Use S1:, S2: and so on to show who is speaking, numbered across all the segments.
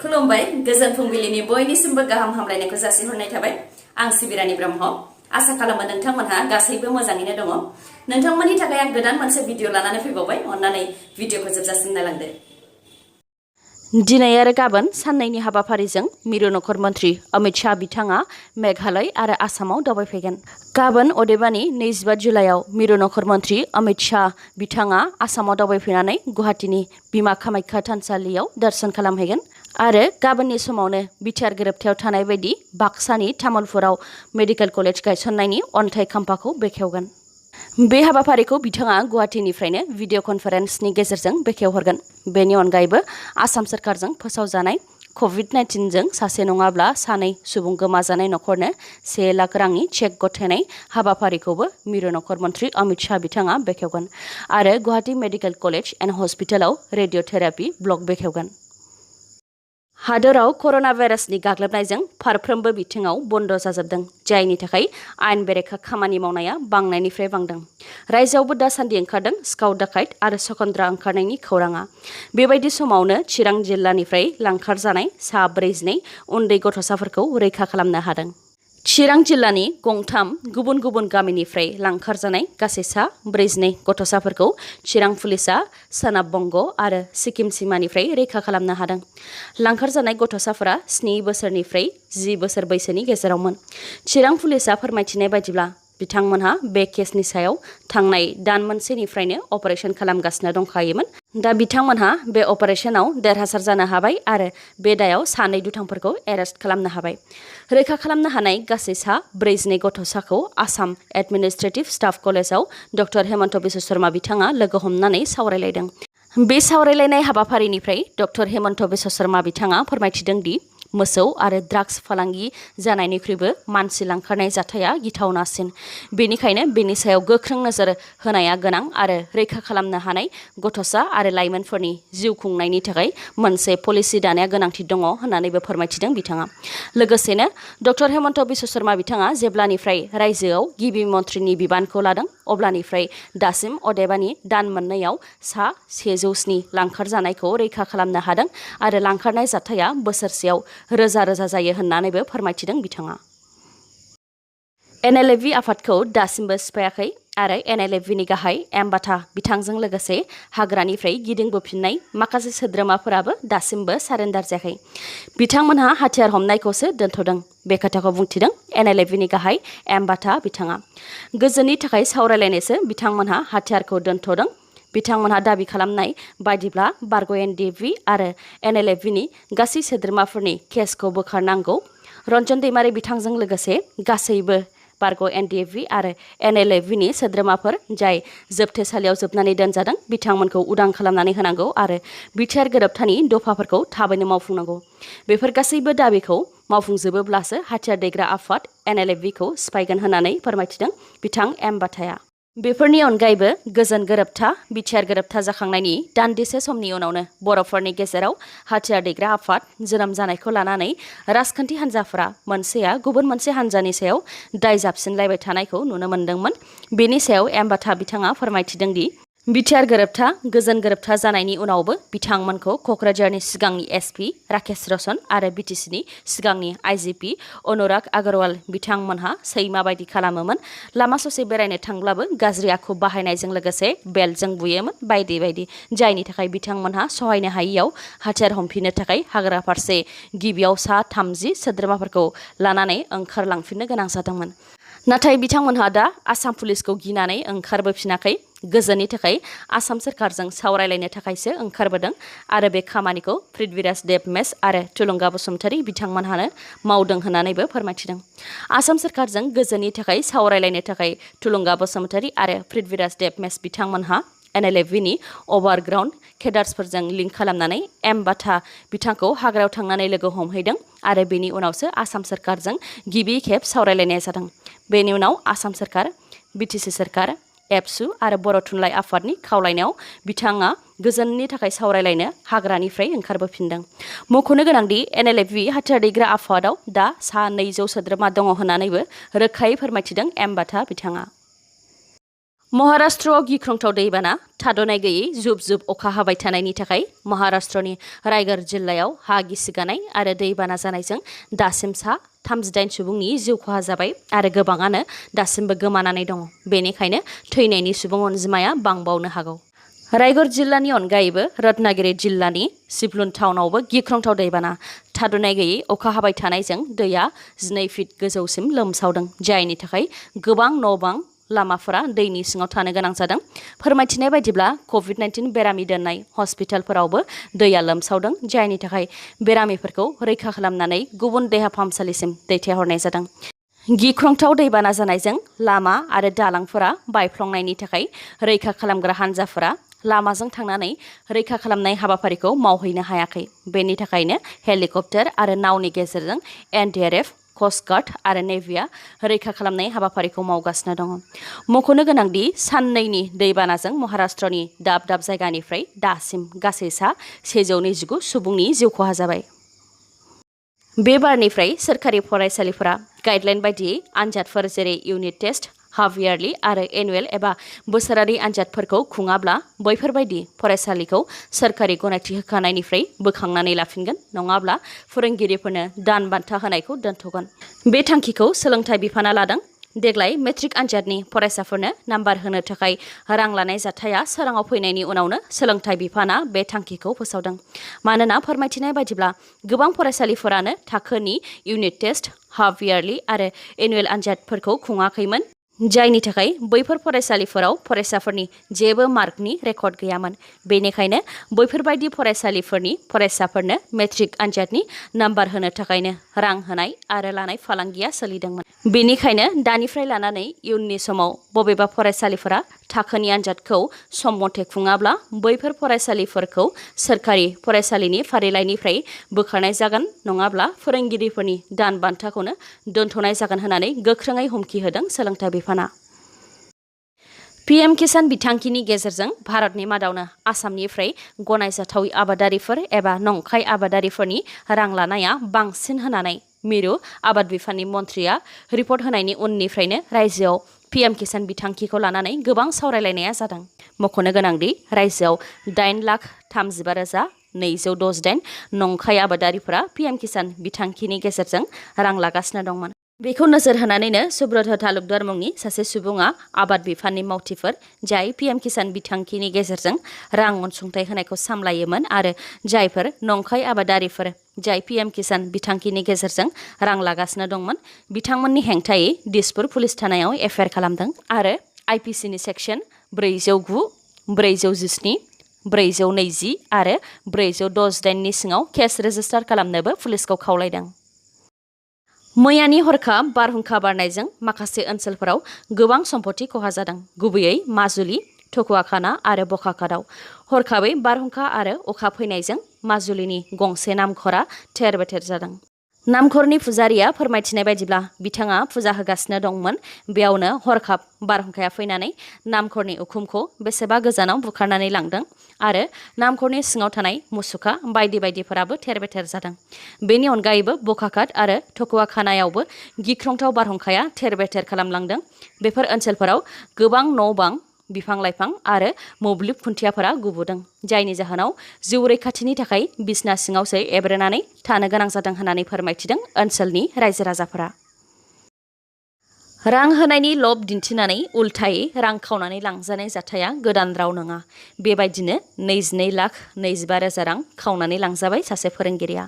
S1: खुलुमबाय गोजोन फुंबिलिनि बयनिसिमबो गाहाम हामलायनायखौ जासिहरनाय थाबाय आं सिबिरानि ब्रह्म आसा खालामो नोंथांमोनहा गासैबो मोजाङैनो दङ नोंथांमोननि थाखाय आं गोदान मोनसे भिडिअ लानानै फैबावबाय अन्नानै भिडिअखौ जोबजासिम नायलांदो दिनै आरो गाबोन साननैनि हाबाफारिजों मिरु नखर मन्त्रि अमित शाह बिथाङा मेघालय आरो आसामाव दावबायफैगोन गाबोन अदेबानि 25 जुलाइआव मिरु नखर मन्त्रि अमित शाह बिथाङा आसामाव दावबायफैनानै गुवाहाटीनि बिमा कामाख्या थानसालियाव दर्शन खालामहैगोन आरो गाबोननि समावनो बिटिआर गोरोबथायाव थानाय बायदि बाक्सानि तामुलपुराव मेडिकेल कलेज गायसननायनि अन्थाइ खाम्फाखौ बेखेवगोन बे हाबाफारिखौ बिथाङा गुवाहाटीनिफ्रायनो भिडिअ कनफारेन्सनि गेजेरजों बेखेवहरगोन बेनि अनगायैबो आसाम सरकारजों फोसावजानाय COVID-19 जों सासे नङाब्ला सानै सुबुं गोमाजानाय नखरनो 1 लाख रांनि चेक गथायनाय हाबाफारिखौबो मिरु नखर मन्त्रि अमित शाह बिथाङा बेखेवगोन आरो गुवाहाटी मेडिकेल कलेज एन्ड हस्पिटालाव रेडिअथेरापि ब्लक बेखेवगोन हादोराव कर'ना भाइरासनि गाग्लोबनायजों फारफ्रोमबो बिथिङाव बन्द जाजोबदों जायनि थाखाय आयेन बेरेखा खामानि मावनाया बांनायनिफ्राय बांदों रायजोआवबो दासान्दि ओंखारदों सिखाव दाखायत आरो सखन्द्रा ओंखारनायनि खौराङा बेबायदि समावनो चिरां जिल्लानिफ्राय लांखारजानाय सा 42 उन्दै गथ'साफोरखौ रैखा खालामनो हादों चिरां जिल्लानि गंथाम गुबुन गुबुन गामिनिफ्राय लांखारजानाय गासै सा 42 गथ'साफोरखौ चिरां पुलिसआ सोनाब बंग आरो सिक्किम सीमानिफ्राय रैखा खालामनो हादों लांखारजानाय गथ'साफोरा 7 बोसोरनिफ्राय 10 बोसोर बैसोनि गेजेरावमोन चिरां पुलिसआ फोरमायथिनाय बायदिब्ला बिथांमोनहा बे केसनि सायाव थांनाय दान मोनसेनिफ्रायनो अपारेशन खालामगासिनो दंखायोमोन दा बिथांमोनहा बे अपारेशनाव देरहासार जानो हाबाय आरो बे दायाव सानै दुथांफोरखौ एरेस्ट खालामनो हाबाय रैखा खालामनो हानाय गासै सा 42 गथ'साखौ आसाम एडमिनिस्ट्रेटिभ स्टाफ कलेजाव डक्टर हेमन्त बिश्व शर्मा बिथाङा लोगो हमनानै सावरायलायदों बे सावरायलायनाय हाबाफारिनिफ्राय डक्टर हेमन्त बिश्व शर्मा बिथाङा फोरमायथिदों दि मोसौ आरो ड्राग्स फालांगि जानायनिख्रुइबो मानसि लांखारनाय जाथाया गिथावनासिन बेनिखायनो बेनि सायाव गोख्रों नोजोर होनाया गोनां आरो रैखा खालामनो हानाय गथ'सा आरो लाइमोनफोरनि जिउ खुंनायनि थाखाय मोनसे पलिसि दानाया गोनांथि दङ होननानैबो फोरमायथिदों बिथाङा लोगोसेनो डक्टर हेमन्त बिश्व शर्मा बिथाङा जेब्लानिफ्राय रायजोआव गिबि मन्थ्रिनि बिबानखौ लादों अब्लानिफ्राय दासिम अदेबानि दान मोननैयाव सा 107 लांखार जानायखौ रैखा खालामनो हादों आरो लांखारनाय जाथाया बोसोरसेयाव रोजा रोजा जायो होननानैबो फोरमायथिदों बिथाङा NLFB आफादखौ दासिमबो सिफायाखै आरो NLFBनि गाहाय बाथा बिथांजों लोगोसे हाग्रानिफ्राय गिदिंबोफिननाय माखासे सोद्रोमाफोराबो दासिमबो सारेन्डार जायाखै बिथांमोनहा हाथियार हमनायखौसो दोनथ'दों बे खोथाखौ बुंथिदों NLFBनि गाहाय बाथा बिथाङा गोजोननि थाखाय सावरायलायनायसो बिथांमोनहा हाथियारखौ दोनथ'दों बिथांमोनहा दाबि खालामनाय बायदिब्ला बारग' NDFB आरो NLFBनि गासै सोद्रोमाफोरनि केसखौ बोखारनांगौ रन्जन दैमारि बिथांजों लोगोसे गासैबो बारग' NDFB आरो NLFBनि सोद्रोमाफोर जाय जोबथेसालियाव जोबनानै दोनजादों बिथांमोनखौ उदां खालामनानै होनांगौ आरो बिटिआर गोरोबथानि दफाफोरखौ थाबैनो मावफुंनांगौ बेफोर गासैबो दाबिखौ मावफुंजोबोब्लासो हाथियार दैग्रा आफाद NLFBखौ सिफायगोन होननानै फोरमायथिदों बिथां बाथाया बेफोरनि अनगायैबो गोजोन गोरोबथा बिटिआर गोरोबथा जाखांनायनि दान्दिसे समनि उनावनो बर'फोरनि गेजेराव हाथियार दैग्रा आफाद जोनोम जानायखौ लानानै राजखान्थि हान्जाफोरा मोनसेया गुबुन मोनसे हान्जानि सायाव दाय जाबसिनलायबाय थानायखौ नुनो मोन्दोंमोन बेनि सायाव बाथा बिथाङा फोरमायथिदों दि बिटिआर गोरोबथा गोजोन गोरोबथा जानायनि उनावबो बिथांमोनखौ क'क्राझारनि सिगांनि SP राकेश रसन आरो BTCनि सिगांनि IGP अनुराग अग्रवाल बिथांमोनहा सैमा बायदि खालामोमोन लामा ससे बेरायनो थांब्लाबो गाज्रि आखु बाहायनायजों लोगोसे बेल्टजों बुयोमोन बायदि बायदि जायनि थाखाय बिथांमोनहा सहायनो हायियाव हाथियार हमफिननो थाखाय हाग्रा फारसे गिबियाव सा 30 सोद्रोमाफोरखौ लानानै ओंखारलांफिननो गोनां जादोंमोन नाथाय बिथांमोनहा दा आसाम पुलिसखौ गिनानै ओंखारबोफिनाखै गोजोननि थाखाय आसाम सरकारजों सावरायलायनो थाखायसो ओंखारबोदों आरो बे खामानिखौ पृथ्वीराज देबमेस आरो थुलुंगा बसुमतारी बिथांमोनहानो मावदों होननानैबो फोरमायथिदों आसाम सरकारजों गोजोननि थाखाय सावरायलायनो थाखाय थुलुंगा बसुमतारी आरो पृथ्वीराज देबमेस बिथांमोनहा NLFBनि अभारग्राउन्ड केडार्सफोरजों लिंक खालामनानै बाथा बिथांखौ हाग्रायाव थांनानै लोगो हमहैदों आरो बेनि उनावसो आसाम सरकारजों गिबि खेब सावरायलायनाय जादों बेनि उनाव आसाम सरकार BTC सरकार एबसु आरो बर' थुनलाइ आफादनि खावलायनायाव बिथाङा गोजोननि थाखाय सावरायलायनो हाग्रानिफ्राय ओंखारबोफिनदों मख'नो गोनांदि NLFB हाथियार दैग्रा आफादाव दा सा 200 सोद्रोमा दङ होननानैबो रोखायै फोरमायथिदों बाथा बिथाङा महाराष्ट्रआव गिख्रंथाव दैबाना थाद'नाय गैयै जुब जुब अखा हाबाय थानायनि थाखाय महाराष्ट्रनि रायगढ़ जिल्लायाव हा गिसिगानाय आरो दैबाना जानायजों दासिम सा 38 सुबुंनि जिउ खहा जाबाय आरो गोबाङानो दासिमबो गोमानानै दङ। बेनिखायनो थैनायनि सुबुं अनजिमाया बांबावनो हागौ। रायगढ़ जिल्लानि अनगायैबो रत्नागिरि जिल्लानि सिपलुन टाउनावबो गिख्रंथाव दैबाना थाद'नाय गैयै अखा हाबाय थानायजों दैया 12 फिट गोजौसिम लोमसावदों, जायनि थाखाय गोबां न' बां लामाफोरा दैनि सिङाव थानो गोनां जादों। फोरमायथिनाय बायदिब्ला COVID-19 बेरामि दोननाय हस्पिटालफोरावबो दैया लोमसावदों, जायनि थाखाय बेरामिफोरखौ रैखा खालामनानै गुबुन देहा फाहामसालिसिम दैथायहरनाय जादों। गिख्रंथाव दैबाना जानायजों लामा आरो दालांफोरा बायफ्लंनायनि थाखाय रैखा खालामग्रा हान्जाफोरा लामाजों थांनानै रैखा खालामनाय हाबाफारिखौ मावहैनो हायाखै। बेनि थाखायनो हेलिकप्टार आरो नावनि गेजेरजों NDRF, कस्ट गार्ड आरो नेभिया रैखा खालामनाय हाबाफारिखौ मावगासिनो दङ। मख'नो गोनांदि साननैनि दैबानाजों महाराष्ट्रनि दाब दाब जायगानिफ्राय दासिम गासै सा 129 सुबुंनि जिउ खहा जाबाय। बे बारनिफ्राय सोरखारि फरायसालिफोरा गाइडलाइन बायदियै आनजादफोर जेरै इउनिट टेस्ट, हाफ यारलि आरो एनुवेल एबा बोसोरारि आनजादफोरखौ खुङाब्ला बैफोरबायदि फरायसालिखौ सोरखारि गनायथि होखानायनिफ्राय बोखांनानै लाफिनगोन, नङाब्ला फोरोंगिरिफोरनो दान बान्था होनायखौ दोनथ'गोन। बे थांखिखौ सोलोंथाइ बिफाना लादों। देग्लाय मेट्रिक आनजादनि फरायसाफोरनो नाम्बार होनो थाखाय रां लानाय जाथाया सोराङाव फैनायनि उनावनो सोलोंथाइ बिफाना बे थांखिखौ फोसावदों। मानोना फोरमायथिनाय बायदिब्ला गोबां फरायसालिफोरानो थाखोनि इउनिट टेस्ट, हाफ यारलि आरो एनुवेल आनजादफोरखौ खुङाखैमोन, जायनि थाखाय बैफोर फरायसालिफोराव फरायसाफोरनि जेबो मार्कनि रेकर्ड गैयामोन। बेनिखायनो बैफोरबायदि फरायसालिफोरनि फरायसाफोरनो मेट्रिक आनजादनि नाम्बार होनो थाखायनो रां होनाय आरो लानाय फालांगिया सोलिदोंमोन। बेनिखायनो दानिफ्राय लानानै इयुननि समाव बबेबा फरायसालिफोरा थाखोनि आनजादखौ सम मथे खुङाब्ला बैफोर फरायसालिफोरखौ सोरखारि फरायसालिनि फारिलाइनिफ्राय बोखारनाय जागोन, नङाब्ला फोरोंगिरिफोरनि दान बान्थाखौनो दोनथ'नाय जागोन होननानै गोख्रोङै हुमखि होदों सोलोंथाइ बिफाना। PM किसान बिथांखिनि गेजेरजों भारतनि मादावनो आसामनिफ्राय गनायजाथावै आबादारिफोर एबा नंखाय आबादारिफोरनि रां लानाया बांसिन होनानै मिरु आबाद बिफाननि मन्थ्रिया रिपर्ट होनायनि उननिफ्रायनो रायजोआव PM किसान बिथांखिखौ लानानै गोबां सावरायलायनाया जादों। मख'नो गोनांदि रायजोआव 8,33,268 नंखाय आबादारिफोरा PM किसान बिथांखिनि गेजेरजों रां लागासिनो दंमोन। बेखौ नोजोर होनानैनो सुब्रत तालुकदार मुंनि सासे सुबुङा आबाद बिफाननि मावथिफोर जाय PM किसान बिथांखिनि गेजेरजों रां अनसुंथाइ होनायखौ सामलायोमोन आरो जायफोर नंखाय आबादारिफोर जाय PM किसान बिथांखिनि गेजेरजों रां लागासिनो दंमोन, बिथांमोननि हेंथायै दिसपुर पुलिस थानायाव FIR खालामदों आरो IPCनि सेक्सन 409, 417, 420 आरो 468 नि सिङाव केस रेजिस्टार खालामनोबो पुलिसखौ खावलायदों। मैयानि हरखाब बारहुंखा बारनायजों माखासे ओनसोलफोराव गोबां सम्पति खहा जादों, गुबैयै माजुलि, टकुवाखाना आरो बकाखाताव। हरखाबै बारहुंखा आरो अखा फैनायजों माजुलिनि गंसे नामघरा थेर बेथेर जादों। नामघरनि फुजारिया फोरमायथिनाय बायदिब्ला बिथाङा फुजा होगासिनो दंमोन। बेयावनो हरखाब बारहुंखाया फैनानै नामघरनि उखुमखौ बेसेबा गोजानाव बुखारनानै लांदों आरो नामघरनि सिङाव थानाय मुसुखा बायदि बायदिफोराबो थेर बेथेर जादों। बेनि अनगायैबो बकाखात आरो टकुवाखानायावबो गिख्रंथाव बारहुंखाया थेर बेथेर खालामलांदों। बेफोर ओनसोलफोराव गोबां न' बां, बिफां लाइफां आरो मोब्लिब खुन्थियाफोरा गुबुदों, जायनि जाहोनाव जिउ रैखाथिनि थाखाय बिसना सिङावसो एब्रेनानै थानो गोनां जादों होननानै फोरमायथिदों ओनसोलनि रायजो राजाफोरा। रां होनायनि लब दिन्थिनानै उल्थायै रां खावनानै लांजानाय जाथाया गोदान राव नङा। बेबायदिनो 22,25,000 रां खावनानै लांजाबाय सासे फोरोंगिरिया।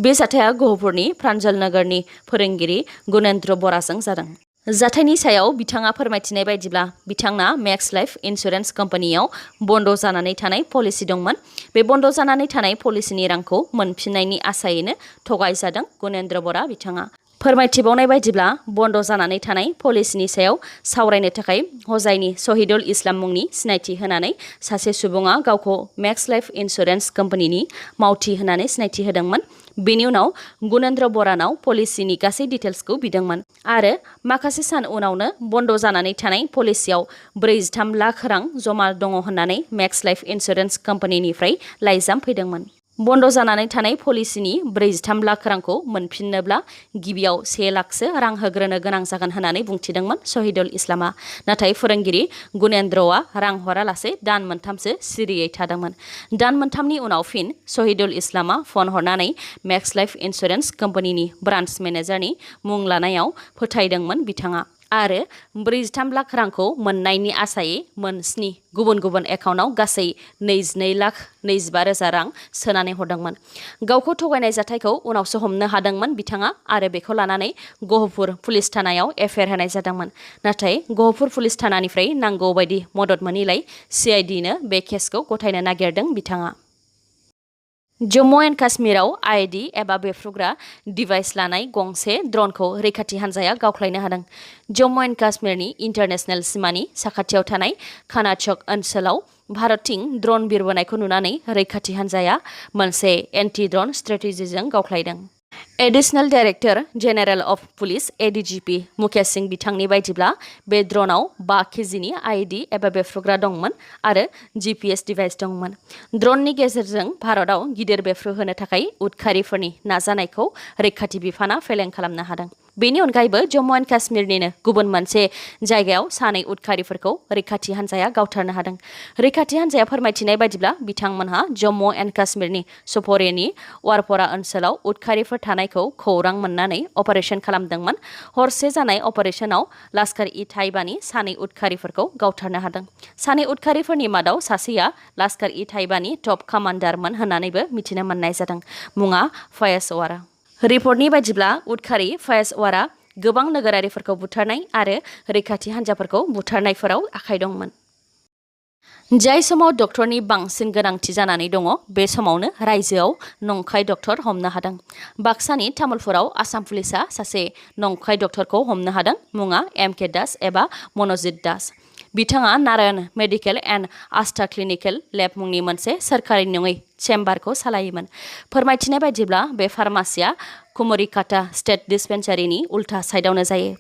S1: बे जाथाया गहपुरनि प्रान्जल नगरनि फोरोंगिरि गुनेन्द्र बराजों जादों। जाथायनि सायाव बिथाङा फोरमायथिनाय बायदिब्ला बिथांना मेक्स लाइफ इन्सुरेन्स कम्पानियाव बन्द जानानै थानाय पलिसि दंमोन। बे बन्द जानानै थानाय पलिसिनि रांखौ मोनफिननायनि आसायैनो थगायजादों गुनेन्द्र बरा बिथाङा। फोरमायथिबावनाय बायदिब्ला बन्द जानानै थानाय पलिसिनि सायाव सावरायनो थाखाय हजाइनि शहीदुल इस्लाम मुंनि सिनायथि होनानै सासे सुबुङा गावखौ मेक्स लाइफ इन्सुरेन्स कम्पानिनि मावथि होनानै सिनायथि होदोंमोन। बेनि उनाव गुनेन्द्र बरानाव पलिसिनि गासै डिटेल्सखौ बिदोंमोन आरो माखासे सान उनावनो बन्द जानानै थानाय पलिसियाव 43 लाख रां जमा दङ होननानै मेक्स लाइफ इन्सुरेन्स कम्पानिनिफ्राय लाइजाम फैदोंमोन। बन्द जानानै थानाय पलिसिनि 43 लाख रांखौ मोनफिननोब्ला गिबियाव 1 लाखसो रां होग्रोनो गोनां जागोन होननानै बुंथिदोंमोन शहीदुल इस्लामआ। नाथाय फोरोंगिरि गुनेन्द्रआ रां हरालासे दान मोनथामसो सिरियै थादोंमोन। दान मोनथामनि उनाव फिन शहीदुल इस्लामआ फन हरनानै मेक्स लाइफ इन्सुरेन्स कम्पानिनि ब्रान्च मेनेजारनि मुं लानायाव फोथायदोंमोन बिथाङा। आरो 43 लाख रांखौ मोननायनि आसायै मोन7 गुबुन गुबुन एकाउन्टाव गासै 22 लाख 25 रोजा रां सोनानै हरदोंमोन। गावखौ थगायनाय जाथायखौ उनावसो हमनो हादोंमोन बिथाङा आरो बेखौ लानानै गहपुर पुलिस थानायाव एफआइआर होनाय जादोंमोन। नाथाय गहपुर पुलिस थानानिफ्राय नांगौ बायदि मदद मोनैलाय CIDनो बे केसखौ गथायनो नागिरदों बिथाङा। जम्मु एन्ड काश्मीराव आईडी एबा बेफ्रुग्रा डिभाइस लानाय गंसे ड्रनखौ रैखाथि हान्जाया गावख्लायनो हादों। जम्मु एन्ड काश्मीरनि इन्टारनेशनेल सिमानि साखाथियाव थानाय खानाचक ओनसोलाव भारतथिं ड्रन बिरबोनायखौ नुनानै रैखाथि हान्जाया मोनसे एन्टि ड्रन स्ट्रेटेजिजों गावख्लायदों। Additional director general of police ADGP Mukesh Singh बिथांनि बायदिब्ला बे ड्रनाव 5 केजिनि आईडी एबा बेफ्रुग्रा दंमोन आरो GPS डिभाइस दंमोन। ड्रननि गेजेरजों भारतआव गिदिर बेफ्रुहोनो थाखाय उदखारिफोरनि नाजानायखौ रैखाथि बिफाना फेलें खालामनो हादों। बेनि अनगायैबो जम्मु एन्ड काश्मीरनिनो गुबुन मोनसे जायगायाव सानै उदखारिफोरखौ रैखाथि हान्जाया गावथारनो हादों। रैखाथि हान्जाया फोरमायथिनाय बायदिब्ला बिथांमोनहा जम्मु एन्ड काश्मीरनि सफरेनि वारपरा ओनसोलाव उदखारिफोर थानायखौ खौरां मोननानै अपारेशन खालामदोंमोन। हरसे जानाय अपारेशनाव लश्कर-इ-ताइबानि सानै उदखारिफोरखौ गावथारनो हादों। सानै उदखारिफोरनि मादाव सासेया लश्कर-इ-ताइबानि टप कामान्डारमोन होननानैबो मिथिनो मोननाय जादों। मुङा फयाज वारा। रिपर्टनि बायदिब्ला उदखारि फयाज वारा गोबां नोगोरारिफोरखौ बुथारनाय आरो रैखाथि हान्जाफोरखौ बुथारनायफोराव आखाइ दंमोन। जाय समाव डक्टरनि बांसिन गोनांथि जानानै दङ बे समावनो रायजोआव नंखाय डक्टर हमनो हादों। बाक्सानि तामुलपुराव आसाम पुलिसा सासे नंखाय डक्टरखौ हमनो हादों। मुङा MK दास एबा मनजित दास। बिथाङा Narayan medical and Astha clinical lab मुंनि मोनसे सोरखारि नङै चेम्बारखौ सालायोमोन। फोरमायथिनाय बायदिब्ला बे फार्मासिया कुमरिकाटा स्टेट डिस्पेन्सारिनि उल्था साइडआवनो जायो।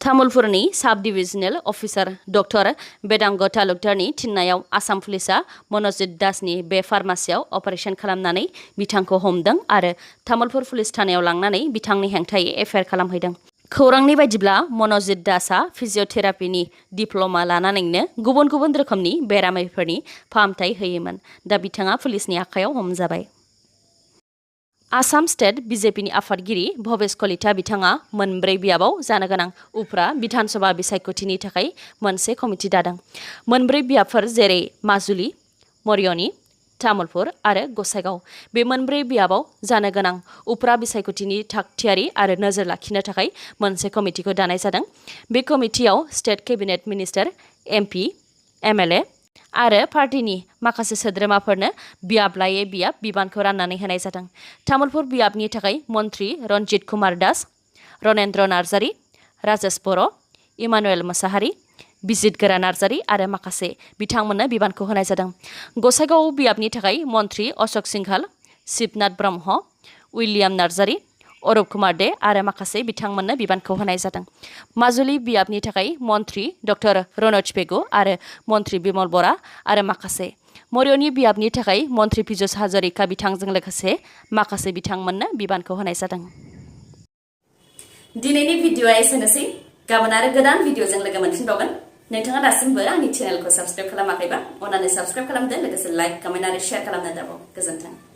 S1: तामुलपुरनि साब डिभिजनेल अफिसार डक्टर बेदांग तालुकदारनि थिननायाव आसाम पुलिसा मनजित दासनि बे फार्मासियाव अपारेशन खालामनानै बिथांखौ हमदों आरो तामुलपुर पुलिस थानायाव लांनानै बिथांनि हेंथायै एफआइआर खालामहैदों। खौरांनि बायदिब्ला मनजित दासआ फिजिअथेरापिनि डिप्ल'मा लानानैनो गुबुन गुबुन रोखोमनि बेरामिफोरनि फाहामथाय होयोमोन। दा बिथाङा पुलिसनि आखायाव हमजाबाय। आसाम स्टेट BJPनि आफादगिरि भबेश कलिता बिथाङा मोनब्रै बियाबाव जानो गोनां उफ्रा बिधानसभा बिसायख'थिनि थाखाय मोनसे कमिटि दादों। मोनब्रै बियाबफोर जेरै माजुलि, मरियनी, तामुलपुर आरो गसाइगाव। बे मोनब्रै बियाबाव जानो गोनां उफ्रा बिसायख'थिनि थागथियारि आरो नोजोर लाखिनो थाखाय मोनसे कमिटिखौ दानाय जादों। बे कमिटियाव state cabinet minister, MP, MLA आरो पार्टीनि माखासे सोद्रोमाफोरनो बियाब लायै बियाब बिबानखौ राननानै होनाय जादों। तामुलपुर बियाबनि थाखाय मन्त्रि रन्जित कुमार दास, रनेन्द्र नार्जारी, राजेश बर', इमानुएल मोसाहारी, बिजित गोरा नार्जारी आरो माखासे बिथांमोननो बिबानखौ होनाय जादों। गसाइगाव बियाबनि थाखाय मन्त्रि अशोक सिंघाल, शिबनाथ ब्रह्म, उइलियाम नार्जारी, अरुप कुमार दे आरो माखासे बिथांमोननो बिबानखौ होनाय जादों। माजुलि बियाबनि थाखाय मन्त्रि डक्टर रनज पेगु आरो मन्त्रि बिमल बरा आरो माखासे। मरियनी बियाबनि थाखाय मन्त्रि पीयूष हाजरिका बिथांजों लोगोसे माखासे बिथांमोननो बिबानखौ होनाय जादों। दिनैनि भिडिअआ एसेनोसै। गाबोन आरो गोदान भिडिअजों लोगो मोनफिनबावगोन। नोंथाङा दासिमबो आंनि चेनेलखौ साबस्क्राइब खालामाखैबा अन्नानै साबस्क्राइब खालामदो, लोगोसे लाइक, कमेन्ट आरो शेयार खालामनो दाबाव। गोजोन्थों।